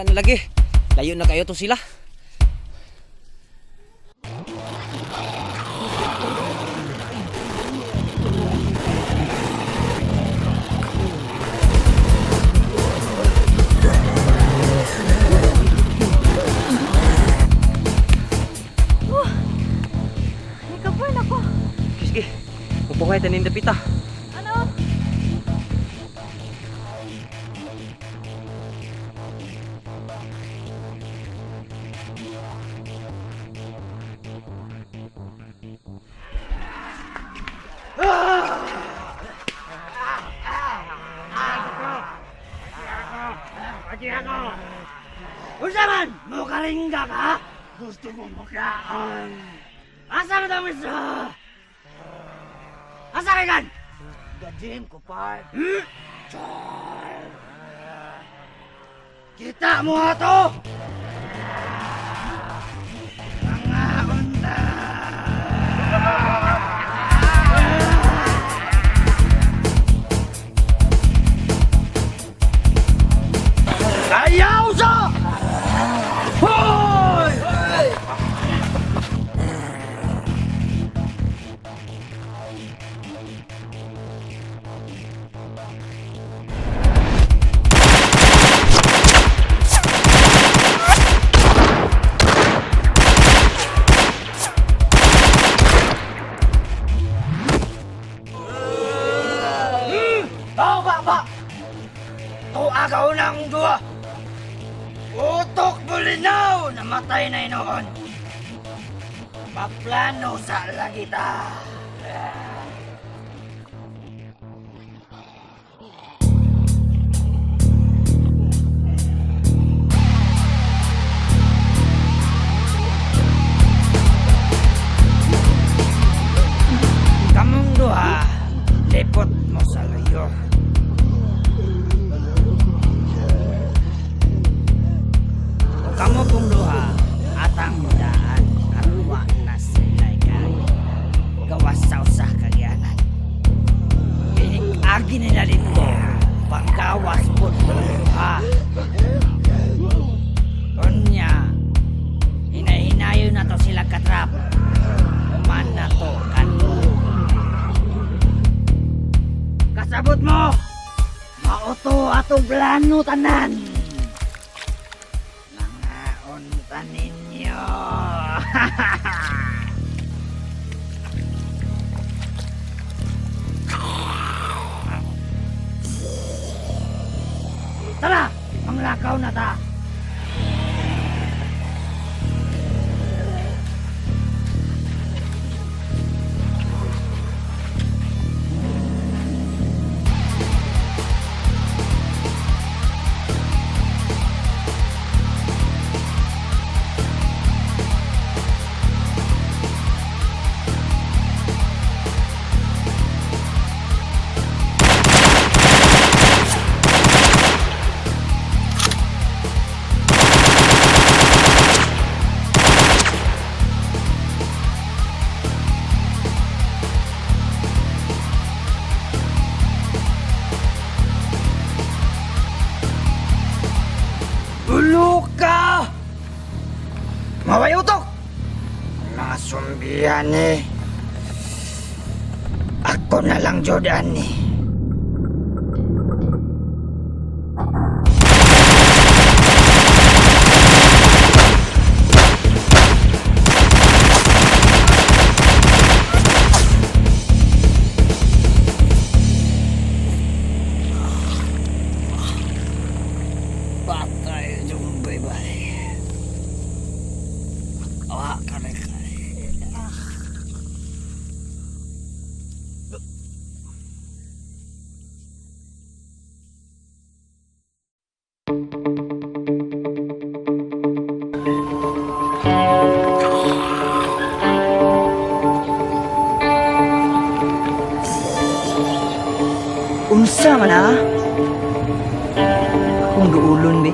Wala na lagi. Layo na kayo to sila. Nikaburn ako. Sige, mupuhay tanin dapita. Ano? Unsa man? Mukaringga ka? Gusto mo mukaon? Asa na daw isa? Asa kay kan? Gadim ko par. Hmm? Char. Kita mo ato! Mga unta! Ayaw sa! Hoy! Ba, ba, ba! Tuagaw ng duha! Utok bulinaw! Namatay na inoon! Paplano sa lagita! Kamong duha, lipot mo sa layo. O kamo pong duha, atang daan, aruwa na sila'y kay. Gawas sa usa kagyanan. Inig-agi nila dito, panggawas po duha. Unya, hinahinayo na to sila katrap. Uman na to kanmo. Kasabot mo! Mauto atong plano tanan! Mga unta ninyo! Tara! Manglakaw na ta! Ulo ka! Maway utok! Mga sumbiyan eh. Ako na lang, Jordan eh. Patay, jumbay bay. Awa ka na kay. Unsa man ah? Akong duulon be.